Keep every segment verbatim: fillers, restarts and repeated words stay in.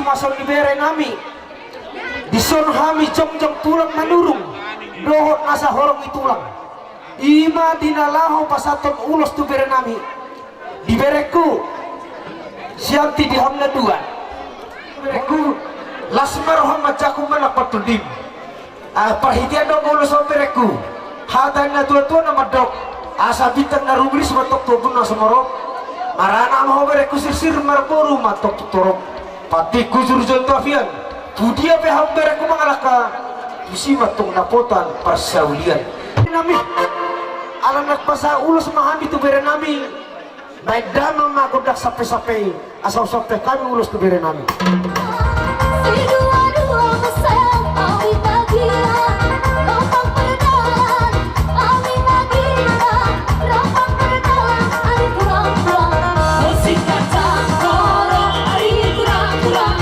Pason ni bere nami. Dison hami jongjong tulang manurung dohot nasa horong ni tulang. I ma di na laho pasahathon ulos tu bere nami. Di berengku, Sianti, di hamu na dua. Berengku, las ma roham, manjangkon ma nang pantondim. Ah, parhitean do ulos on berengku. Hata ni na tua-tua na mandok, asa bintang na rumiris ma tong tu ombun na sumorop. Maranak ma ho berengku sirsir, marboru ma tong tu torop. Pantik hujur jonto afian. Tu dia pe hamu berengku mangalangka, tusi ma tong dapotan parsaulian. Nami, ala naeng pasahat ulos ma hami tu bere nami. Baen damang ma gondang sampe-sampe i, asa husampe hami ulos tu bere nami. Sidua-dua muse, ami bagian rompang perdalan, ami bagian rompang perdalan, ari turang-turang. Musik kacang koro, ari turang-turang.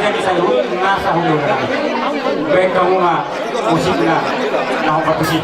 Jadi saya nasa hulu. Baik kamu mah musiknya. Nah, apa tuh sih?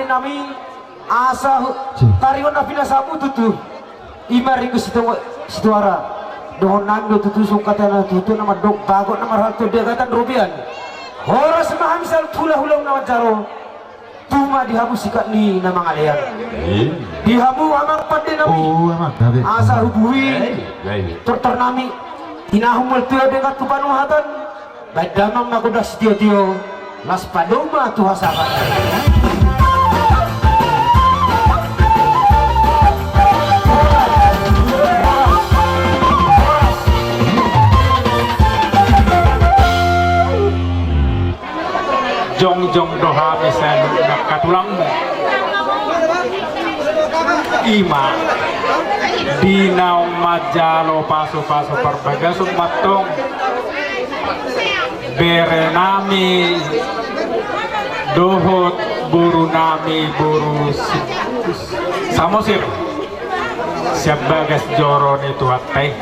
Nami, asa hu-, tarion na pinasahatmu tutu. Ima ringgas situ-, situara. Dohonon nami do tutu sungkatna tutu na mandok bagot na marhalto di agatan robean. Horas ma hami saluhut hulahula na manjalo. Tubu ma di hamu sikat ni na mangalean. Iya. Di hamu amang pande nami. Oh, amang, gabe. Asa hubuhi. Iya, iya. Tortor nami. Inahum molo tutu dengan tu panuhatan. Baen damang ma gondang sitiotio, laos padomu ma tu hasahaton. Jongjong do hami saluhutna angka tulangmu. Ima, di naung manjalo pasupasu parbagason mantong. Bere nami dohot boru nami boru Si-, Samosir sian bagas joro ni Tuhanta i.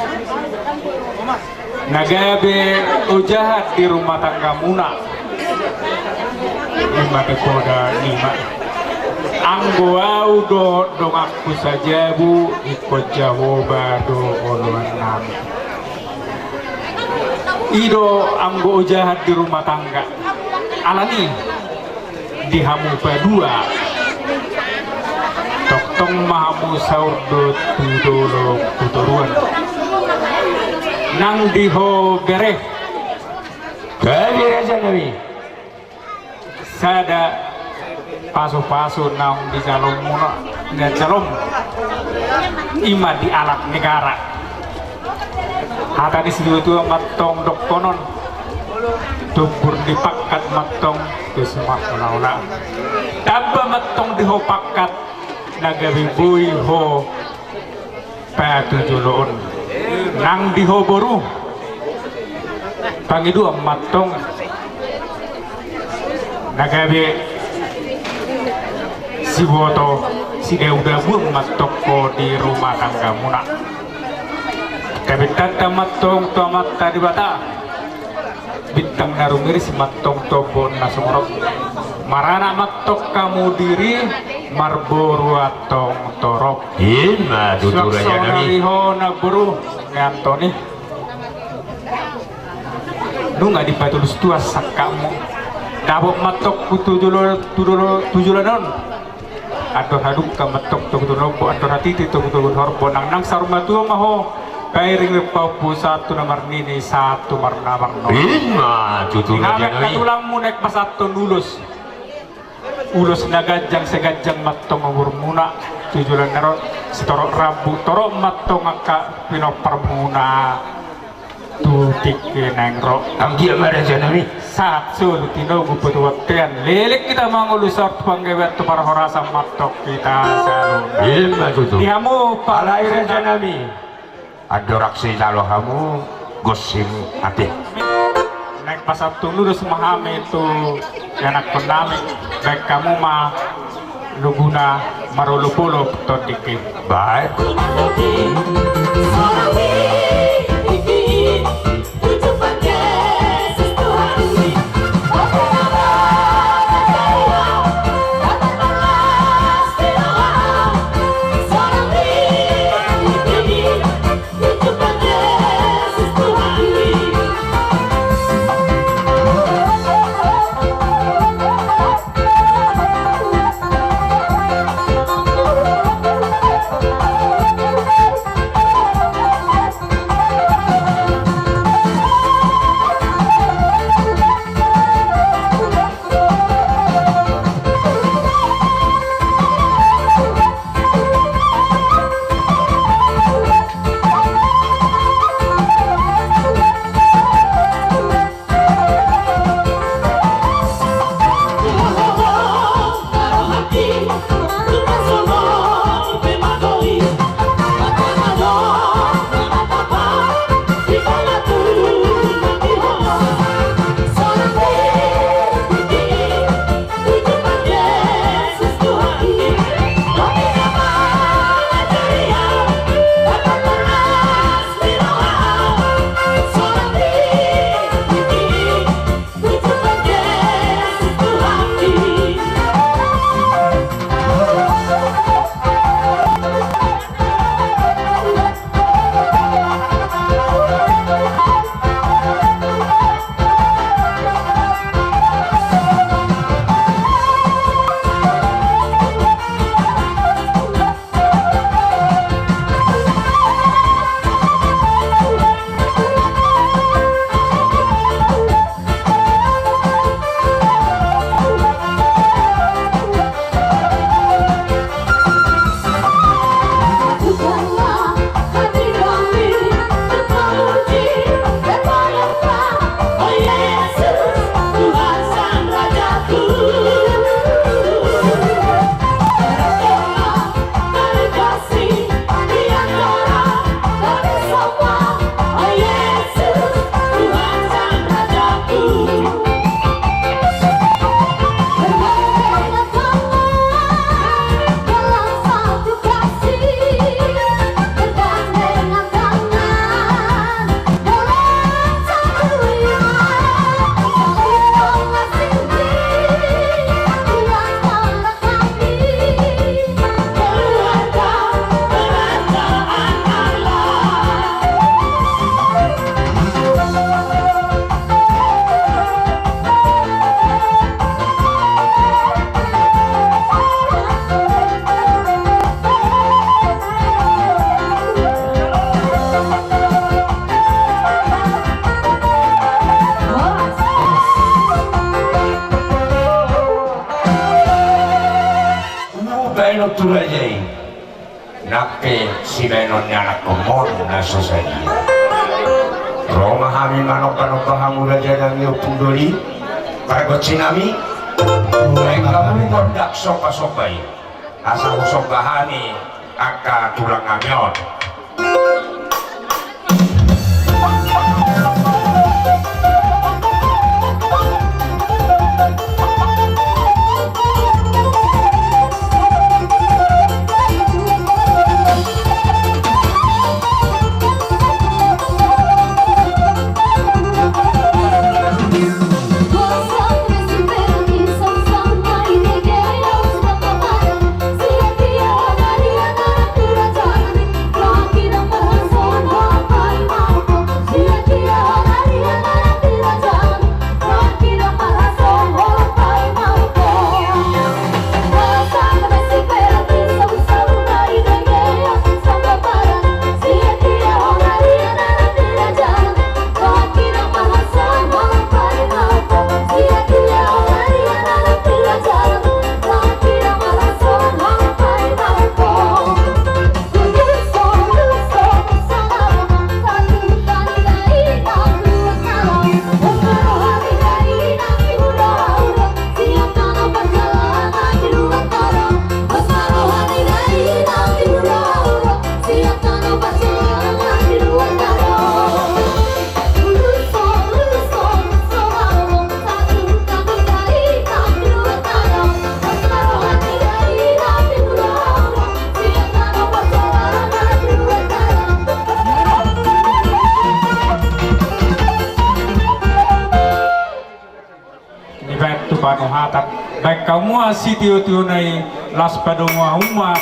Na gabe ojahan di rumah tanggamuna. Ima pe poda nima. Anggo au dohot donganku sajabu, ingkon Jahowa do oloan nami. I do anggo ojahan di rumah tangga. Alani di hamu padua, tongtong ma hamu saur do tu dolok tu toruan. Nang di ho bere, gabe raja nami, sada pasupasu naung dijalomu na, na jalom, ima di alat negara. Hata ni situatua mantong dohonon, tumbur ni pangkat mantong tu sumak ulaula. Tamba mantong di ho pangkat na gabe boi ho patujoloon. Nang di ho boru, pangidoan mantong na gabe siboto sidaudabuan mantong ho di rumah tanggamuna. Gabe tanda mantong tu Amanta Debata, bintang na rumiris mantong tu ombun na sumorop. Maranak mantong hamu diri, marboru antong torop. Ima tutu raja nami. Suang songon i ho na boru ni Antoni. Nunga dipatulus Tuhan sangkapmu. Dapot mantong tu jolo, tu jolo, tu joloan on. Andor hadungka mantong tu togutogu, andor hatiti tu togutogu horbo, nang nang saur matua ma ho. Pairing pahompu sahat tu na marnini, sahat tu na marnono. Ima tutu raja nami. Di hamu angka tulangmu naeng pasahathon ulos. Ulos na ganjang, sai ganjang mantong umurmuna tu joloan on, sitorop rambu torop mantong angka pinomparmuna tu tingki naeng ro. Anggiat ma raja nami. Sahat solu tinogu patu bontean, leleng hita mangolu saur tu panggabean tu parhorasan mantong hita saluhutna. Ima tutu. Di hamu pa- Alai raja nami. Andorang so dijalo hamu, gonsi ma ate. Naeng pasahathon ulos ma hami tu ianakhon nami, baen hamu ma luguna marolopolop tondingki. Baen. Tu raja i, nang pe sibaenon ni anakkonmon na so sadia. Ro ma hami manomba-nomba hamu raja nami ompung doli, pargonsi nami. Baen hamu gondang somba-somba i, asa husomba hami angka tulang nami on. Dibaen tu panuhatan, baen hamu ma sitio-tiona i, laos padomu hamu ma.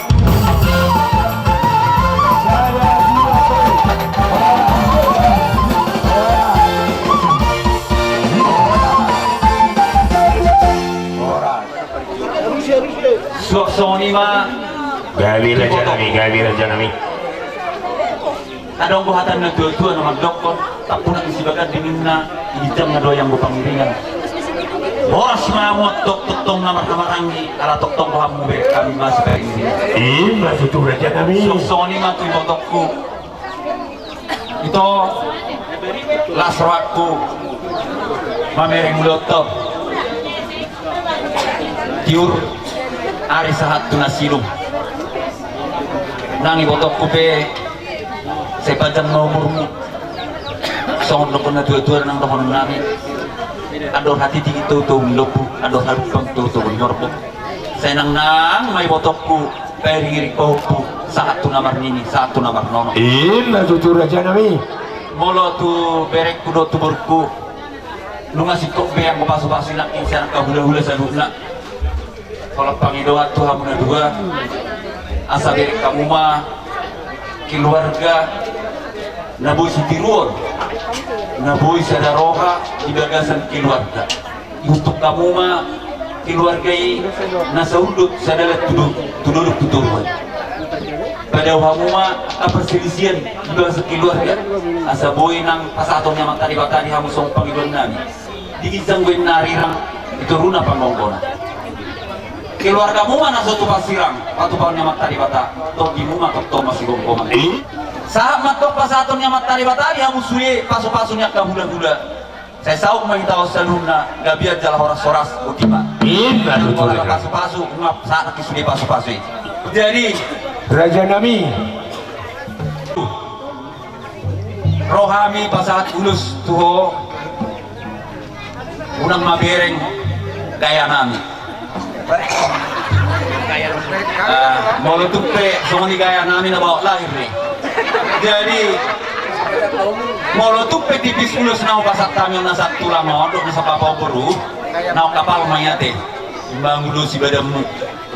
Suang songon i ma. Gabe raja nami, gabe raja nami. Adong do hata ni natua-tua na mandokkon, tampunak ni sibaganding ninna, di ginjang na do ianggo pangiringan. Horas ma hamu antong tongtong na marhahamaranggi, ala tongtong do hamu bereng hami ma siparingiringan. I ma tutu raja nami. Suang songon i ma tu ibotongku. Ito, las rohangku mamereng mulaanta on. Tiur ari sahat tu na sidung. Nang ibotongku pe, sai panjang ma umurmu. Songon dohonon natua-tua, nang dohonon nami. Andor hatiti ito, ito ni lombu, andor halumpang ito, ito ni horbo. Sai nang, nang ma ibotongku, pairing-iring pahompu, sahat tu na marnini, sahat tu na marnono. I ma tutu raja nami. Molo tu berengku dohot tu borungku, nunga singkop be anggo pasu-pasu i nangkin sian angka hula-hula saluhutna. Holan pangidoan tu hamu na dua, asa bereng hamu ma keluarga na boi sitiruon, na boi sada roha di bagasan keluarga. Ihuthon hamu ma keluarga i na saundut sadalan tu do-, tu dolok tu toruan. Padao hamu ma angka parselisian di bagasan keluarga, asa boi nang pasahaton ni Amanta Debata di hamu songon pangidoan nami. Di ginjang baen na arirang, di toruna panggonggonan. Keluargamu ma na so tupa sirang, patupahon ni Amanta Debata, tondimu ma tongtong masigomgoman. Sahat ma antong pasahaton ni Amanta Debata di hamu sude pasu-pasu ni angka hula-hula. Sai saut ma hita on saluhutna, gabean jala horas-horas, boti ma. I ma tutu raja. Pasu-pasu, nunga sahat nangkin sude pasu-pasu i. Jadi, raja nami. Ro hami pasahat ulos tu ho. Unang ma bereng gaya nami. Ah, molo tung pe songon i gaya nami na baok lahir ni. Jadi, molo tung pe tipis ulos na hupasahat hami on, na sahat tulang on dohot na sahat papa boru, na ongkap au ma i ate. Mangulosi badanmu.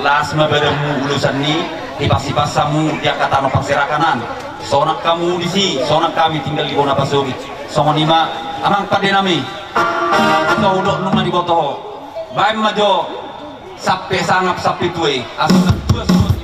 Las ma badanmu ulosan ni hipas-hipas hamu di angka tano parserakan an. Sonang hamu disi, sonang hami tinggal di bona pasogit. Songon i ma amang pande nami. Ito hudok nunga diboto ho. Baen ma jo sampe sangap sampe tua i. Asa tua songon i.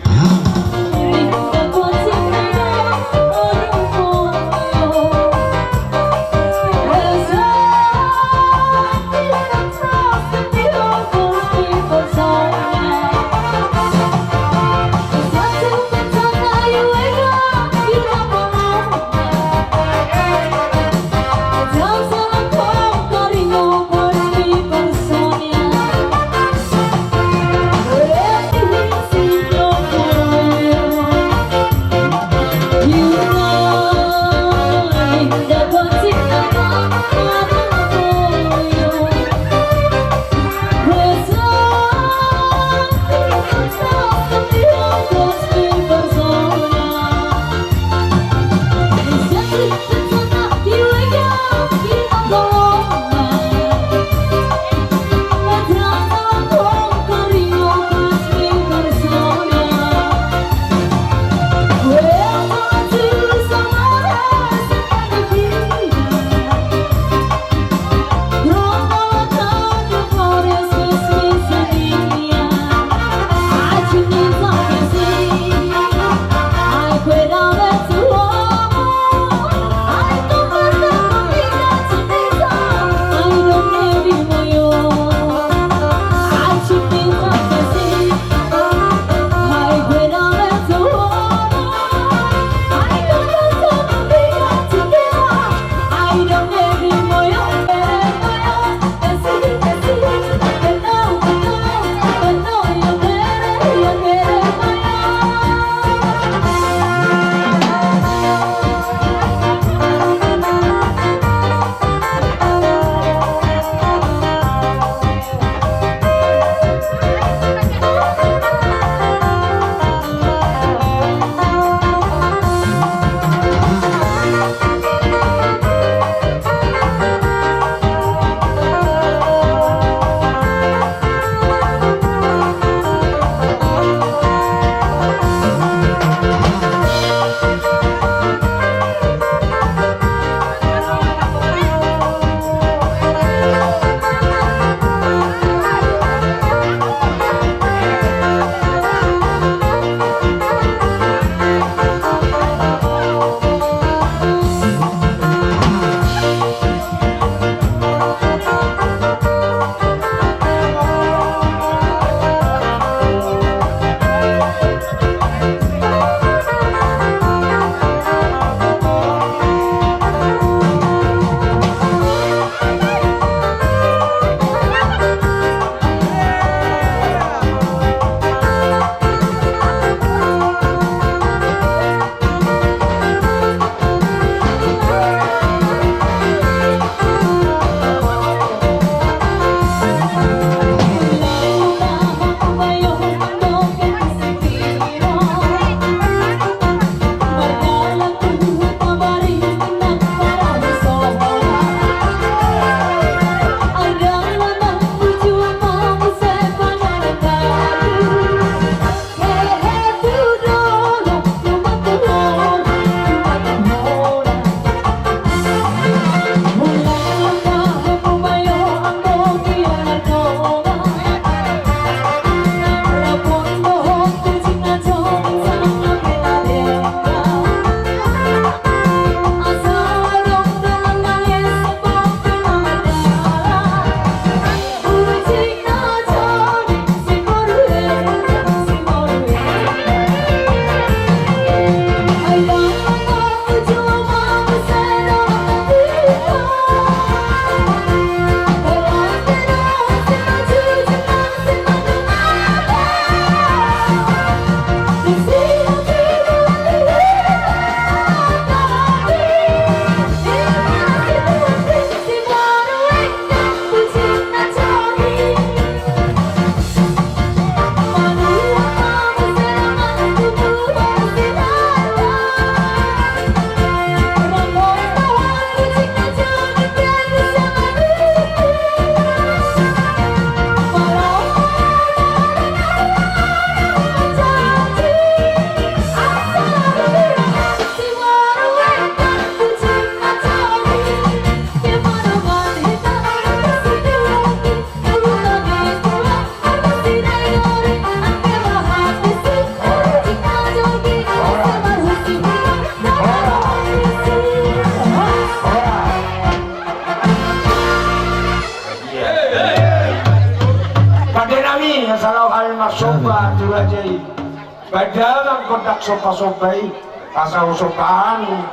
Baen damang gondang sombasomba i, asa husombahon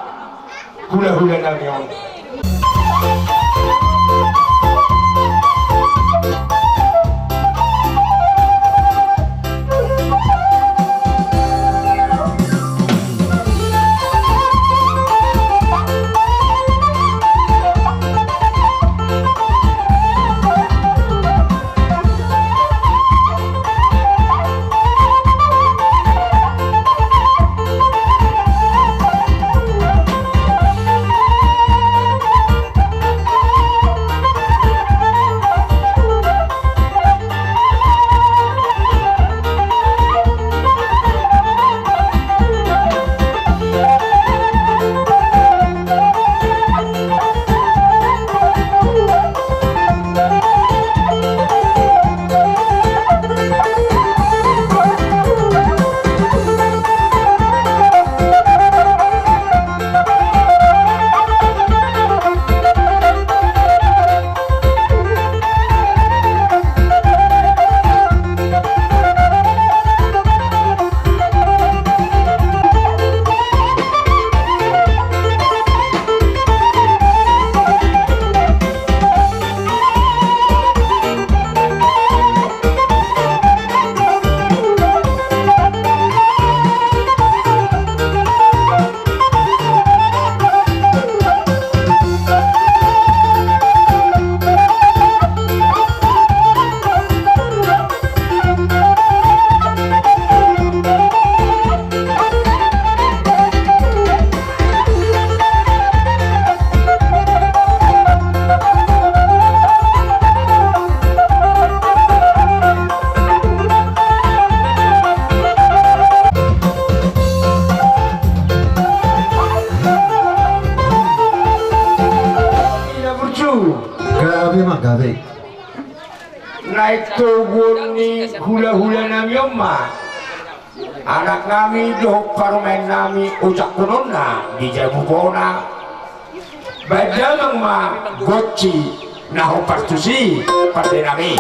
hulahula nami on. Ina burju. Gabe ma gabe. Naeng toguon ni hulahula nami on ma anak nami dohot parumaen nami, ujak hunonna di jabu bona. Baen damang ma gonsi na hombar tusi, pande nami.